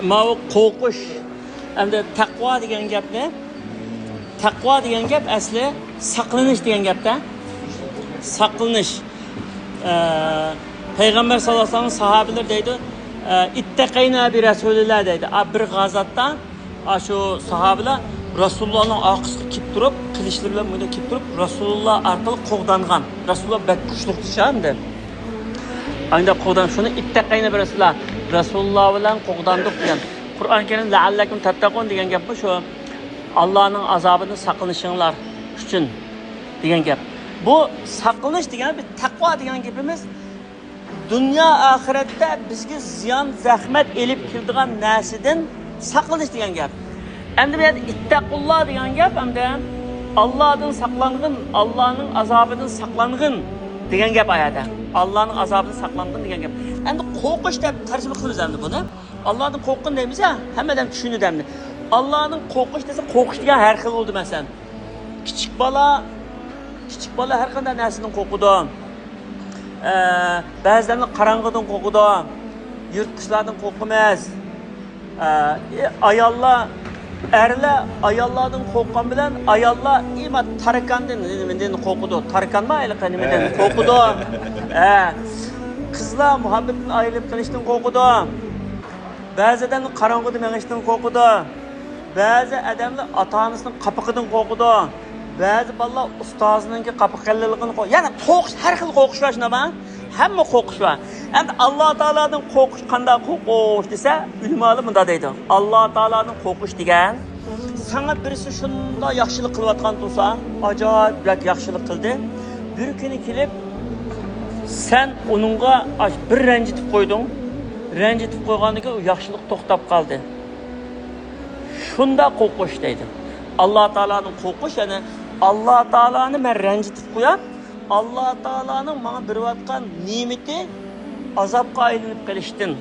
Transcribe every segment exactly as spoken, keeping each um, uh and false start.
ماۋۇ قورقۇش، ئەمدى تەقۋا دېگەن گەپنى، تەقۋا دېگەن گەپ ئەسلى ساقلىنىش دېگەن گەپتە. ساقلىنىش. ئە، پەيغەمبەر ساللاللاھۇ ئەلەيھى ۋەسەللەم ساھابىلىرى دەيدۇ، ئە، «ئىتتەقەينا بىرەسۇلىللا» دەيدۇ. ئا، بىر غازاتتا ئاشۇ ساھابىلەر رەسۇلۇللانىڭ ئارقىسىغا كېلىپ تۇرۇپ، قىلىچلىرى بىلەن مۇنداق كېلىپ تۇرۇپ، رەسۇلۇللا ئارقىلىق قوغدانغان. رەسۇلۇللا بەك كۈچلۈكتىشە ئەمدى. ئانداق قوغدان، شۇنى «ئىتتەقەينا بىرەسۇلىللا»، رەسۇلۇللا بىلەن قوغداندۇق دېگەن. قۇرئان كەرىم «لەئەللەكۇم تەتتەقۇن» دېگەن گەپمۇ شۇ، ئاللانىڭ ئازابىدىن ساقلىنىشىڭلار ئۈچۈن دېگەن گەپ. بۇ ساقلىنىش دېگەن، بىز تەقۋا دېگەن گېپىمىز دۇنيا ئاخىرەتتە بىزگە زىيان، زەخمەت ئېلىپ كېلىدىغان نەرسىدىن ساقلىنىش دېگەن گەپ. ئەمدى بۇ يەردە «ئىتتەقۇللا» دېگەن گەپ، ئەمدى «ئاللادىن ساقلانغىن، ئاللانىڭ ئازابىدىن ساقلانغىن» دېگەن گەپ ئايەتتە. «ئاللانىڭ ئازابىدىن ساقلانغىن» دېگەن گەپ. ئەمدى قورقۇش دەپ تەرجىمە قىلىمىز ئەمدى بۇنى. «ئاللادىن قورققىن» دەيمىز يا، ھەممە ئادەم چۈشىنىدۇ ئەمدى. «ئاللادىن قورقۇش» دېسە، قورقۇش دېگەن ھەر خىل بولدى. مەسىلەن، كىچىك بالا، كىچىك بالا ھەر قانداق نەرسىدىن قورقىدۇ. ئە، بەزىلەرنى قاراڭغۇدىن قورقىدۇ. يىرتقۇچلاردىن قورقىمىز. ئە، ئاياللار، ئەرلەر ئاياللاردىن قورققان بىلەن ئاياللار ئىما تاركاندىن، نېمىدىن قورقىدۇ. تاركانمۇ ھېلىقى نېمىدىن قورقىدۇ. ھە. قىزلار مۇھەببىتىدىن ئايرىلىپ قېلىشتىن قورقىدۇ. بەزى ئادەملەر قاراڭغۇدا مېڭىشتىن قورقىدۇ. بەزى ئادەملەر ئاتا-ئانىسىنىڭ قاپىقىدىن قورقىدۇ. بەزى بالىلار ئۇستازىنىڭكى قاپىقەنلىلىكىدىن قورقىدۇ. يەنى قورقۇش، ھەر خىل قورقۇش بار، شۇنداقمۇ؟ ھەممە قورقۇش بار. ئەمدى ئاللا تائالادىن قورقۇش قانداق قورقۇش دېسە، ئۆلىمالار مۇنداق دەيدۇ. ئاللا تائالادىن قورقۇش دېگەن، ساڭا بىرسى شۇنداق ياخشىلىق قىلىۋاتقان تۇرسا، ئاجايىپ بەك ياخشىلىق قىلدى. بىر كۈنى كېلىپ، سەن ئۇنىڭغا ئاش-، بىر رەنجىتىپ قويدۇڭ. رەنجىتىپ قويغاندىن كېيىن ئۇ ياخشىلىق توختاپ قالدى. شۇنداق قورقۇش دەيدۇ. ئاللا تائالادىن قورقۇش، يەنى ئاللا تائالانى مەن رەنجىتىپ قوياپ، ئاللا تائالانىڭ ماڭا بېرىۋاتقان نېمىتى ئازابقا ئايلىنىپ قېلىشتىن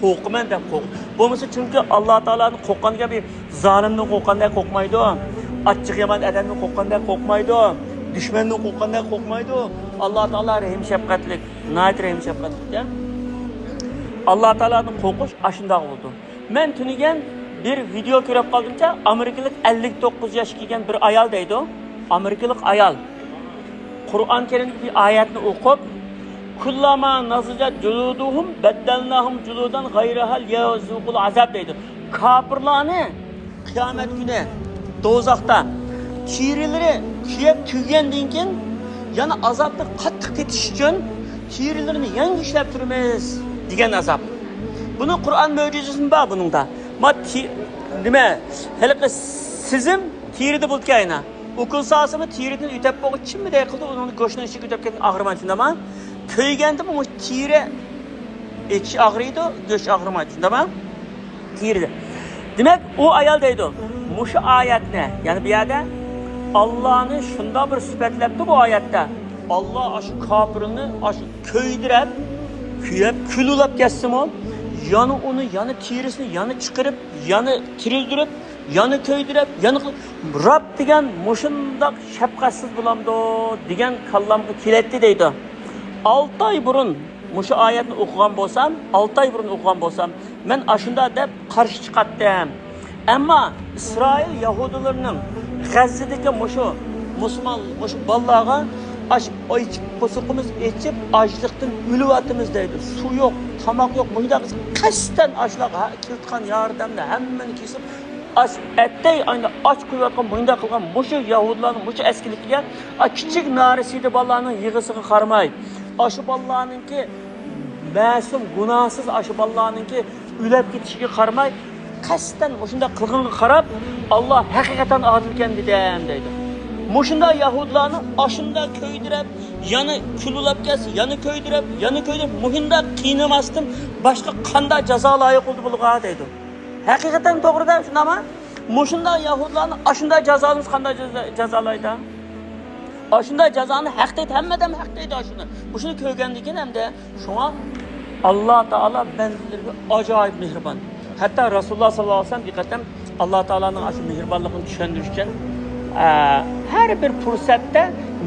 قورقىمەن دەپ قورق-، بولمىسا، چۈنكى ئاللا تائالادىن قورققاندا بىر زالىمدىن قورققاندەك قورقمايدۇ، ئاچچىقى يامان ئادەمدىن قورققاندەك قورقمايدۇ، دۈشمەندىن قورققاندەك قورقمايدۇ. ئاللا تائالا رەھىم شەپقەتلىك، ناھايىتى رەھىم شەپقەتلىك. ئاللا تائالادىن قورقۇش ئاشۇنداق بولىدۇ. مەن تۈنۈگۈن بىر ۋىدېئو كۆرۈپ قالدىمچە، ئامېرىكىلىق ئەللىك توققۇز ياشقا كىرگەن بىر ئايال دەيدۇ. ئامېرىكىلىق ئايال. قۇرئان كەرىمدىكى بىر ئايەتنى ئوقۇپ، «كۇللەما نەزىجەت جۇلۇدۇھۇم بەددەلناھۇم جۇلۇدەن غەيرەھا لىيەزۇقۇل ئازاب» دەيدۇ. كاپىرلارنى قىيامەت كۈنى دوزاختا تېرىلىرى كۆيۈپ تۈگىگەندىن كېيىن، يەنە ئازابنى قاتتىق تېتىش ئۈچۈن تېرىلىرىنى يەڭگۈ ئىشلەپ تۇرىمىز دېگەن ئازاب. بۇنىڭ قۇرئان مۆجىزىسىمۇ بار بۇنىڭدا. ما تې-، نېمە، ھېلىقى سېزىم تېرىدە بولىدىكەن ئەينە. ئوكۇل سالسىمۇ تېرىدىن ئۆتەپ بولغان چىممىدەك قىلىدۇ، ئۇنىڭ گۆشىنىڭ ئىچىگە ئۆتۈپ كەتكەن ئاغرىمايدۇ، شۇنداقمۇ؟ كۆيگەندىمۇ مۇشۇ تېرە ئېچىش ئاغرىيدۇ، گۆش ئاغرىمايدۇ، شۇنداقمۇ؟ تېرىدە. دېمەك، ئۇ ئايال دەيدۇ، مۇشۇ ئايەتنى، يەنى بۇ يەردە ئاللانى شۇنداق بىر سۈپەتلەپتۇ بۇ ئايەتتە. ئاللا ئاشۇ كاپىرنى ئاشۇ كۆيدۈرۈپ، كۆيۈپ، كۈل ئۇلاپ كەتسىمۇ، يەنە ئۇنى، يەنە تېرىسىنى، يەنە چىقىرىپ، يەنە تىرىلدۈرۈپ، يەنە كۆيدۈرۈپ، يەنە قىل-، رەب دېگەن مۇشۇنداق شەپقەتسىز بولامدۇ دېگەن كاللامغا كېلەتتى دەيدۇ. ئالتە ئاي بۇرۇن مۇشۇ ئايەتنى ئوقۇغان بولسام، ئالتە ئاي بۇرۇن ئوقۇغان بولسام، مەن ئاشۇنداق دەپ قارشى چىقاتتىم. ئەمما ئىسرائىل يەھۇدىيلىرىنىڭ غەززىدىكى مۇشۇ مۇسۇلمان، مۇشۇ بالىلارغا ئاش ئېچىپ، قورسىقىمىز ئېچىپ، ئاچلىقتىن ئۆلۈۋاتىمىز دەيدۇ. سۇ يوق، تاماق يوق. مۇشۇنداق بىز قەستەن ئاشۇلارغا كېلىدىغان ياردەمنى ھەممىنى كېسىپ، ئاش ئەتەي ئاچ قويۇۋاتقان، مۇنداق قىلغان مۇشۇ يەھۇدىيلارنىڭ مۇشۇ ئەسكىلىكىگە، ئا، كىچىك نارەسىدە بالىلارنىڭ يىغىسىغا قارىماي، ئاشۇ بالىلارنىڭكى مەسۇم، گۇناھسىز ئاشۇ بالىلارنىڭكى ئۆلۈپ كېتىشىگە قارىماي، قەستەن مۇشۇنداق قىلغىنىغا قاراپ، ئاللا ھەقىقەتەن ئادىلكەن دېدىم دەيدۇ. مۇشۇنداق يەھۇدىيلارنى ئاشۇنداق كۆيدۈرۈپ، يەنە كۈل ئۇلاپ كەتسە، يەنە كۆيدۈرۈپ، يەنە كۆيدۈرۈپ، مۇشۇنداق قىينىماستىن باشقا قانداق جازا لايىق بولدى بۇلارغا دەيدۇ. ھەقىقەتەن توغرىدا شۇنداقمۇ؟ مۇشۇنداق يەھۇدىيلارنى ئاشۇنداق جازالىمىسا قانداق جازا-، جازالايدۇ؟ ئاشۇنداق جازانى ھەق دەيدۇ، ھەممە ئادەم ھەق دەيدۇ ئاشۇنى. مۇشۇنى كۆرگەندىن كېيىن ئەمدى شۇڭا ئاللا تائالا بەندىلىرىگە ئاجايىپ مېھرىبان. ھەتتا رەسۇلۇللا ساللاللاھۇ ئەلەيھى ۋەسەللەم دىققەتەم، ئاللا تائالانىڭ ئاشۇ مېھرىبانلىقىنى چۈشەندۈرۈش ئۈچۈن، ئە، ھەر بىر پۇرسەتتە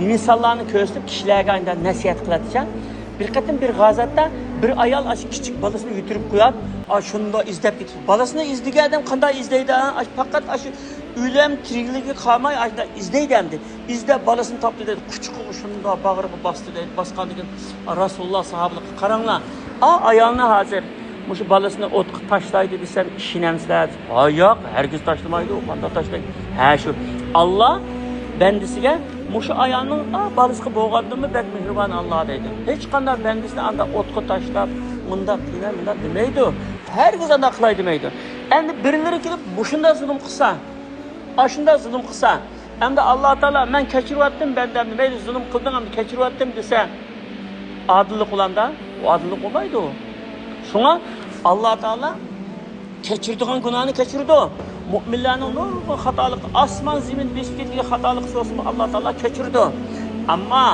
مىساللارنى كۆرسىتىپ كىشىلەرگە ئانداق نەسىھەت قىلاتتىچە. بىر قېتىم بىر غازاتتا بىر ئايال ئاشۇ كىچىك بالىسىنى يۆتۈرۈپ قويۇپ، ئا، شۇنداق ئىزدەپ كېتىپتۇ. بالىسىنى ئىزدىگەن ئادەم قانداق ئىزدەيدۇ؟ ئا، ئاش-، پەقەت ئاشۇ ئۆلۈم تىرىكلىكى قالماي، ئاشۇنداق ئىزدەيدۇ ئەمدى. ئىزدەپ بالىسىنى تاپتى دەيدۇ. قۇچىقىغا شۇنداق باغرىغا باستى دەيدۇ. باسقاندىن كېيىن رەسۇلۇللا ساھابىلەرگە، قاراڭلار، ئا، ئايالنى ھازىر مۇشۇ بالىسىنى ئوتقا تاشلايدۇ دېسەم، ئىشىنەمسىلەر؟ ھا، ياق، ھەرگىز تاشلىمايدۇ. قانداق تاشلايدۇ؟ ھە، شۇ. ئاللا بەندىسىگە مۇشۇ ئايالنىڭ، ئا، بالىسىغا بولغاندىنمۇ بەك مېھرىبان ئاللا دەيدۇ. ھېچقانداق بەندىسىنى ئانداق ئوتقا تاشلاپ، مۇنداق قىلىمەن، مۇنداق دېمەيدۇ. ھەرگىز ئانداق قىلاي دېمەيدۇ. ئەمدى بىرلىرى كېلىپ مۇشۇنداق زۇلۇم قىلسا، ئاشۇنداق زۇلۇم قىلسا، ئەمدى ئاللا تائالا، مەن كەچۈرۈۋەتتىم بەندەمنى، مەيلى زۇلۇم قىلدىڭ، ئەمدى كەچۈرۈۋەتتىم دېسە، ئادىللىق بولامدا؟ ئۇ ئادىللىق بولمايدۇ. شۇڭا ئاللا تائالا كەچۈرىدىغان گۇناھنى كەچۈرىدۇ. مۇئمىنلارنىڭ نۇرغۇن خاتالىقى، ئاسمان زېمىن بېسىپ كەتكەن خاتالىقى بولسىمۇ ئاللا تائالا كەچۈرىدۇ. ئەمما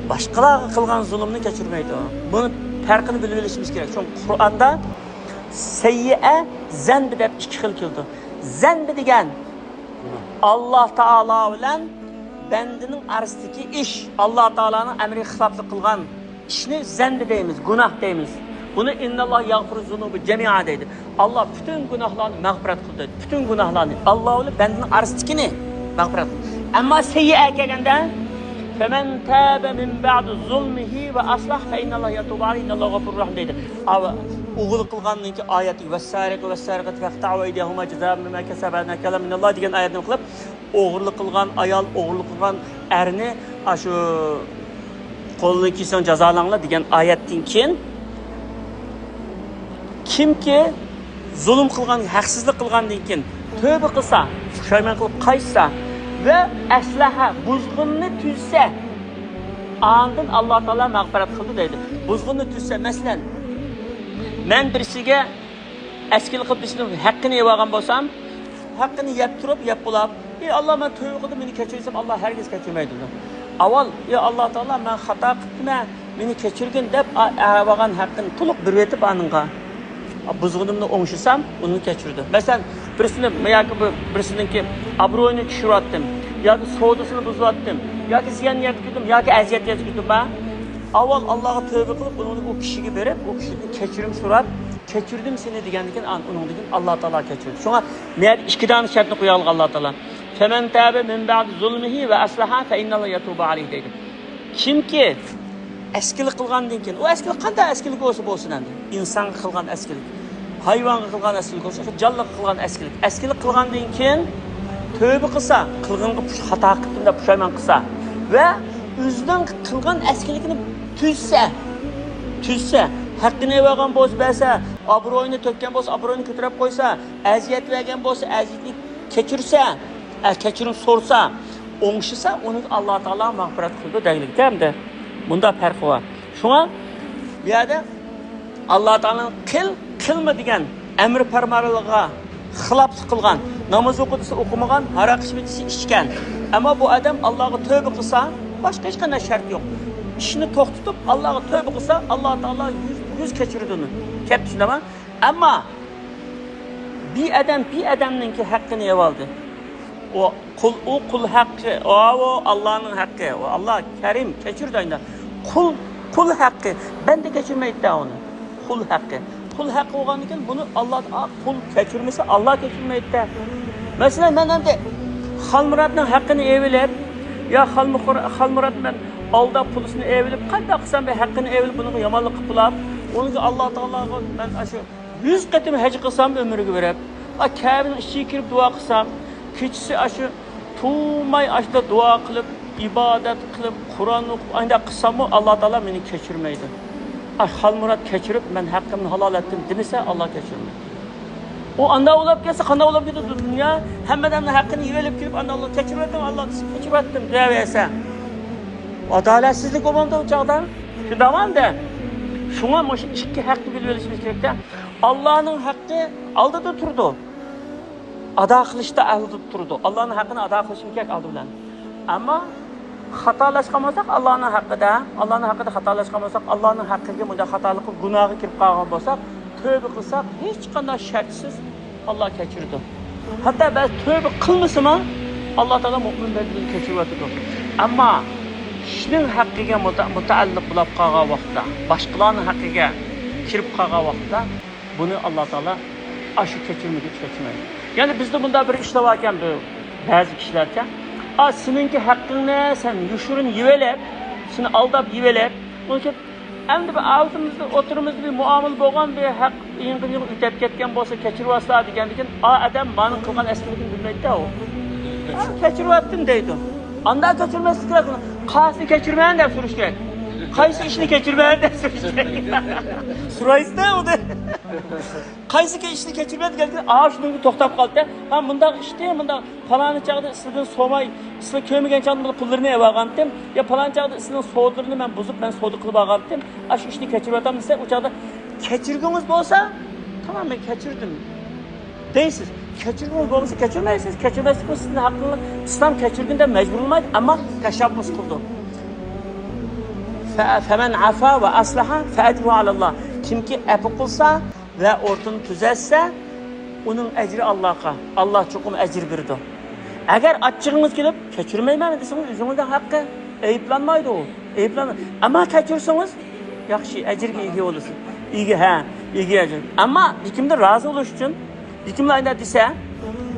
باشقىلارغا قىلغان زۇلۇمنى كەچۈرمەيدۇ. بۇنى پەرقىنى بىلىپ ئېلىشىمىز كېرەك. چۈنكى قۇرئاندا سەييىئە، زەنبى دەپ ئىككى خىل كېلىدۇ. زەنبى دېگەن ئاللا تائالا بىلەن بەندىنىڭ ئارىسىدىكى ئىش، ئاللا تائالانىڭ ئەمرىگە خىلاپلىق قىلغان ئىشنى زەنبى دەيمىز، گۇناھ دەيمىز. بۇنى ئىنناللاھ يەغفىرۇ زۇنۇبى جەمىئا دەيدۇ. ئاللا پۈتۈن گۇناھلارنى مەغپىرەت قىلدى دەيدۇ. پۈتۈن گۇناھلارنى، ئاللا بىلەن بەندىنىڭ ئارىسىدىكىنى مەغپىرەت قىلدى. ئەمما سەييىئە كەلگەندە، فَمَنْ تَابَ مِنْ بَعْدِ ظُلْمِهِ وَأَصْلَحَ فَإِنَّ اللَّهَ يَتُوبُ عَلَيْهِ إِنَّ اللَّهَ غَفُورٌ رَحِيمٌ دەيدۇ. ئاۋۇ ئوغرىلىق قىلغاندىن كېيىن ئايەتتىكى، وَالسَّارِقُ وَالسَّارِقَةُ فَاقْطَعُوا أَيْدِيَهُمَا جَزَاءً بِمَا كَسَبَا نَكَالًا مِنَ اللَّهِ دېگەن ئايەتنى قىلىپ، ئوغرىلىق قىلغان ئايال، ئوغرىلىق قىلغان ئەرنى ئاشۇ قولىنى كېسىڭ جازالاڭلار دېگەن ئايەتتىن كېيىن، كىمكى زۇلۇم قىلغان، ھەقسىزلىك قىلغاندىن كېيىن تۆبە قىلسا، پۇشايمان قىلىپ قايتسا ۋە ئەسلەھە، بۇزغۇننى تۈزسە، ئاندىن ئاللا تائالا مەغپىرەت قىلدى دەيدۇ. بۇزغۇننى تۈزسە، مەسىلەن، مەن بىرسىگە ئەسكىلىك قىلىپ بىرسىنىڭ ھەققىنى يەۋالغان بولسام، ھەققىنى يەپ تۇرۇپ، يەپ بولاپ، ئى ئاللا، مەن تۆبە قىلدىم، مېنى كەچۈر دېسەم، ئاللا ھەرگىز كەچۈرمەيدۇ. ئاۋۋال، ئى ئاللا تائالا، مەن خاتا قىپتىمەن، مېنى كەچۈرگىن دەپ، ئا-، ئەۋالغان ھەققىنى تولۇق بېرىۋېتىپ ئانىڭغا، بۇزغۇنۇمنى ئوڭشىسام، ئۇنى كەچۈرىدۇ. مەسىلەن، بىرسىنى، ياكى بىر، بىرسىنىڭكى ئابرۇيىنى چۈشۈرۈۋەتتىم، ياكى سودىسىنى بۇزۇۋەتتىم، ياكى زىيان يەتكۈزدۈم، ياكى ئەزىيەت يەتكۈزدۈم، ھە؟ ئاۋۋال ئاللاغا تۆبە قىلىپ، ئۇنىڭدىن ئۇ كىشىگە بېرىپ، ئۇ كىشىدىن كەچۈرۈم سوراپ، كەچۈردۈم سېنى دېگەندىن كېيىن، ئان-، ئۇنىڭدىن كېيىن ئاللا تائالا كەچۈرىدۇ. شۇڭا نەدە ئىككى دانە شەرتنى قويغانلىق ئاللا تائالا. فَمَنْ تَابَ مِنْ بَعْدِ ظُلْمِهِ وَأَصْلَحَ فَإِنَّ اللَّهَ يَتُوبُ عَلَيْهِ دەيدۇ. كىمكى ئەسكىلىك قىلغاندىن كېيىن، ئۇ ئەسكىلىك قانداق ئەسكىلىك بولسا بولسۇن ئەمدى، ئىنسانغا قىلغان ئەسكىلىك، ھايۋانغا قىلغان ئەسكىلىك بولسا، جانلىققا قىلغان ئەسكىلىك، ئەسكىلىك قىلغاندىن كېيىن تۆبە قىلسا، قىلغىنىغا پۇش-، خاتا قىپتىمەن دەپ پۇشايمان قىلسا ۋە ئۆزىنىڭ قىلغان ئەسكىلىكىنى تۈزسە، تۈزسە، ھەققىنى ئېلىۋالغان بولسا بەرسە، ئابرۇيىنى تۆككەن بولسا ئابرۇيىنى كۆتۈرۈپ قويسا، ئەزىيەت بەرگەن بولسا ئەزىيىتىنى كەچۈرسە، ئە، كەچۈرۈم سورىسا، ئوڭشىسا، ئۇنى ئاللا تائالا مەغپىرەت قىلىدۇ دەيلىكتە ئەمدى. بۇندا پەرقى بار. شۇڭا بۇ يەردە ئاللا تائالانىڭ قىل، قىلما دېگەن ئەمر پەرمانلىرىغا خىلاپلىق قىلغان، ناماز ئوقۇ دېسە ئوقۇمىغان، ھاراق ئىچمە دېسە ئىچكەن. ئەمما بۇ ئادەم ئاللاغا تۆبە قىلسا، باشقا ھېچقانداق شەرت يوق. ئىشنى توختىتىپ، ئاللاغا تۆبە قىلسا، ئاللا تائالا يۈز، يۈز كەچۈرىدۇ ئۇنى. كەپ چۈشىنەما؟ ئەمما بىر ئادەم بىر ئادەمنىڭكى ھەققىنى يەۋالدى. ئۇ قۇل، ئۇ قۇل ھەققى، ئاۋۇ ئاللانىڭ ھەققى. ئۇ ئاللا كەرىم، كەچۈرىدۇ ئەمدى. قۇل، قۇل ھەققى، بەندە كەچۈرمەيدۇ ئۇنى. قۇل ھەققى. قۇل ھەققى بولغاندىن كېيىن بۇنى ئاللا، ئا، قۇل كەچۈرمىسە ئاللا كەچۈرمەيدۇ. مەسىلەن، مەن ئەمدى خالمۇراتنىڭ ھەققىنى ئېلىۋېلىپ، يا خالمۇخور-، خالمۇرات مەن ئالداپ پۇلىسىنى ئېلىۋېلىپ، قانداق قىلسام بىر ھەققىنى ئېلىۋېلىپ، بۇنىڭغا يامانلىق قىلىپ بولاپ، ئۇنىڭغا ئاللا تائالاغا مەن ئاشۇ يۈز قېتىم ھەج قىلسام ئۆمرىگە بېرىپ، ئا، كەبىنىڭ ئىچىگە كىرىپ دۇئا قىلسام، كېچىسى ئاشۇ تۇرماي ئاشۇنداق دۇئا قىلىپ، ئىبادەت قىلىپ، قۇرئان ئوقۇپ، ئانداق قىلساممۇ ئاللا تائالا مېنى كەچۈرمەيدۇ. ئا، خالمۇرات كەچۈرۈپ، مەن ھەققىمنى ھالال ئەتتىم دېمىسە، ئاللا كەچۈرمەيدۇ. ئۇ ئانداق ئۇلاپ كەتسە، قانداق ئۇلاپ كېتىدۇ دۇنيا؟ ھەممە ئادەمنىڭ ھەققىنى يېۋېلىپ كېلىپ، ئانداق ئۇلاپ، كەچۈرۈۋەتتىم، ئاللا دېسە، كەچۈرۈۋەتتىم دەۋەرسە. ئادالەتسىزلىك بولمامدۇ ئۇ چاغدا؟ شۇنداقمۇ ئەمدى؟ شۇڭا مۇشۇ ئىككى ھەقنى بىلىپ ئېلىشىمىز كېرەكتە. ئاللانىڭ ھەققى ئالدىدا تۇرىدۇ. ئادا قىلىشتا ئالدىدا تۇرىدۇ. ئاللانىڭ ھەققىنى ئادا قىلىشىمىز كېرەك ئالدى بىلەن. ئەمما خاتالاشقان بولساق ئاللانىڭ ھەققىدە، ئاللانىڭ ھەققىدە خاتالاشقان بولساق، ئاللانىڭ ھەققىگە بۇنداق خاتالىققا، گۇناھقا كىرىپ قالغان بولساق، تۆبە قىلساق، ھېچقانداق شەرتسىز ئاللا كەچۈرىدۇ. ھەتتا بەزى تۆبە قىلمىسىمۇ، ئاللا تائالا مۆمىن بەندىلىرىنى كەچۈرۈۋاتىدۇ. ئەمما كىشىنىڭ ھەققىگە مۇتا-، مۇتەئەللىق بولاپ قالغان ۋاقىتتا، باشقىلارنىڭ ھەققىگە كىرىپ قالغان ۋاقىتتا، بۇنى ئاللا تائالا ئاشۇ كەچۈرمىگۈچ كەچۈرمەيدۇ. يەنى بىزدە مۇنداق بىر ئىشلار باركەن، بۇ بەزى كىشىلەركەن، ئا، سېنىڭكى ھەققىڭنى سەن يوشۇرۇن يېۋېلىپ، سېنى ئالداپ يېۋېلىپ، ئۇنى كېلىپ ئەمدى بىر ئاۋۇتىمىزدا، ئوتتۇرىمىزدا بىر مۇئامىلە بولغان، بىر ھەق يېڭىدىن يېڭى ئۆتەپ كەتكەن بولسا، كەچۈرۈۋالسا دېگەندىكىن، ئا ئادەم مانىڭ قىلغان ئەسكىلىكىنى بىلمەيدۇ-دە ئۇ. ھە، كەچۈرۈۋەتتىم دەيدۇ. ئاندا كەچۈرمەسلىك كېرەك. قايسىنى كەچۈرمەن دەپ سورىشى كېرەك. قايسى ئىشنى كەچۈرمەن دەپ سورىشى كېرەك. سورايسىز-دە ئۇنى. قايسى ئىشنى كەچۈرمەن دېگەندىكىن، ئا شۇنىڭ توختاپ قالدى. ھە، مۇنداق ئىشتى، مۇنداق پالانى چاغدا سىزدىن سورىماي، سىلەر كۆرمىگەن چاغدا بۇ پۇللىرىنى ئېلىۋالغانتىم، يا پالانى چاغدا سىلەرنىڭ سودىلىرىنى مەن بۇزۇپ، مەن سودا قىلىپ ئالغانتىم، ئاشۇ ئىشنى كەچۈرۈۋاتامدۇ دېسە، ئۇ چاغدا كەچۈرگۈڭىز بولسا، تامام، مەن كەچۈردۈم دەيسىز. كەچۈرگۈڭىز بولمىسا، كەچۈرمەيسىز. كەچۈرمەسلىك بۇ سىزنىڭ ھەققىڭىز. ئىسلام كەچۈرگىن دەپ مەجبۇرلىمايدۇ، ئەمما تەشەببۇس قىلىدۇ. فە-، فەمەن ئەفا ۋە ئەسلەھە فەئەجرۇھۇ ئەلەللاھ. كىمكى ئەپۇ قىلسا، ۋە ئورتىنى تۈزەتسە، ئۇنىڭ ئەجرى ئاللاغا، ئاللا چوقۇم ئەجىر بېرىدۇ. ئەگەر ئاچچىقىڭىز كېلىپ، كەچۈرمەيمەن دېسىڭىز، ئۆزىڭىزنىڭ ھەققى، ئەيىبلەنمەيدۇ ئۇ، ئەيىبلەنمەيدۇ. ئەمما كەچۈرسىڭىز، ياخشى، ئەجىرگە ئىگە بولىسىز. ئىگە، ھە، ئىگە ئەجىر. ئەمما بىكىمدىن رازى بولۇش ئۈچۈن، بىكىملەر ئاينا دېسە،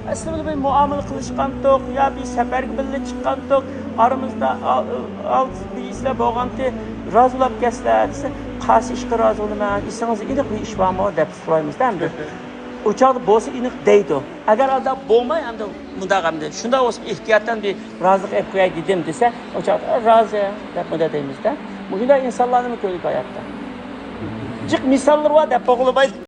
ئەسلىدە بىر مۇئامىلە قىلىشقانتۇق يا بىر سەپەرگە بىللە چىققانتۇق، ئارىمىزدا ئال-، ئال-، بىر ئىشلار بولغانتى، رازى بولاپ كەتسىلەر دېسە، قايسى ئىشقا رازى بولىمەن، ئېسىڭىزدە ئېنىق بىر ئىش بارمۇ دەپ سورايمىزدا ئەمدى. ئۇ چاغدا بولسا ئېنىق دەيدۇ. ئەگەر ئادا بولماي ئەمدى مۇنداق ئەمدى، شۇنداق بولسا ئېھتىياتەن بىر رازىلىق ئېلىپ قوياي دېدىم دېسە، ئۇ چاغدا رازى دەپ مۇنداق دەيمىزدە. مۇشۇنداق ئىنسانلارنىمۇ كۆردۇق ھاياتتا. جىق مىساللىرى بار دەپ بولغىلى بولمايدۇ.